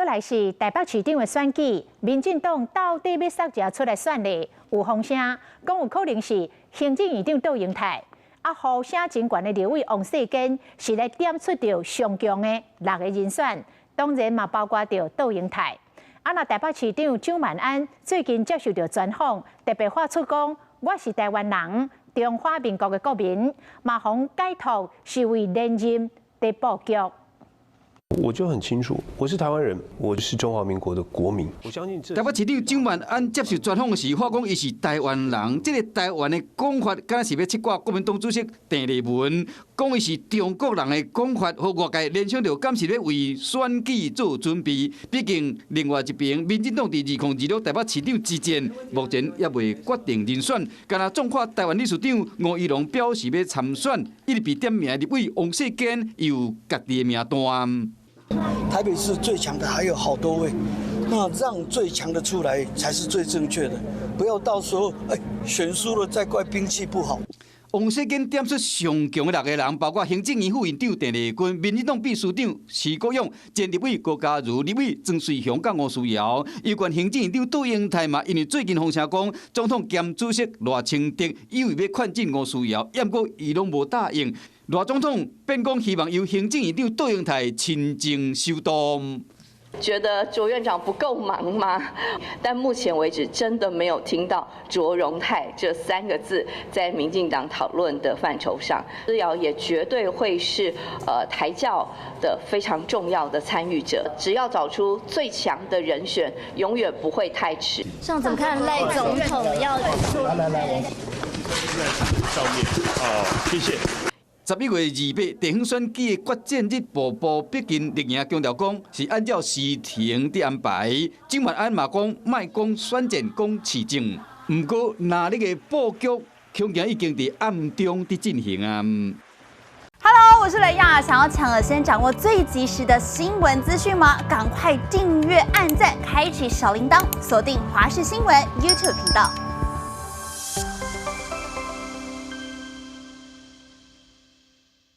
閣來是台北市長的選舉，民進黨到底欲啥人出來選呢？有風聲講有可能是行政院長卓榮泰，啊，呼聲真懸的立委王世堅是來點出著上強的六个人選，當然嘛包括著卓榮泰。啊，若台北市長蔣萬安最近接受著專訪，特別發出講，我是台灣人，中華民國的國民，嘛予解讀是為連任佇布局。我就很清楚，我是台灣人，我是中華民國的國民。我相信這台北市長蔣萬安接受專訪時，話講伊是台灣人，這個台灣的講法，敢若是欲切割國民黨主席鄭麗文講伊是中國人的講法，予外界聯想著敢是咧為選舉做準備。畢竟另外一邊，民進黨佇2026台北市長之戰，目前猶未決定人選。敢若壯闊台灣理事長吳怡農表示欲參選，一直被點名立委王世堅有家己的名單。台北市最強的還有好多位，那讓最強的出來才是最正確的，不要到時候哎選輸了再怪兵氣不好。王世堅點出上強的六个人，包括行政院副院長鄭麗君、民進黨秘書長徐國勇、前立委高嘉瑜、立委莊瑞雄佮吳思瑤。有關行政院長卓榮泰嘛，因為最近風聲講總統兼主席賴清德有意欲勸進吳思瑤，毋過伊攏無答應。賴總統變講希望由行政院長卓榮泰親政首度。覺得卓院長不夠忙嗎？但目前為止，真的沒有聽到卓榮泰這三個字在民進黨討論的範疇上。思瑤也絕對會是台教的非常重要的參與者。只要找出最強的人選，永遠不會太遲。上怎麼看賴總統要？來來來，上面，好，謝謝。11月28地方選舉的決戰日步步逼近，綠營強調講是按照時程佇安排。蔣萬安嘛講，莫講選戰，講市政。毋過，若這个布局恐驚已經佇暗中佇進行啊。 Hello，我是雷亞，想要搶先掌握最及時的新聞資訊嗎？趕快訂閱、按讚、開啟小鈴鐺，鎖定華視新聞 YouTube 頻道。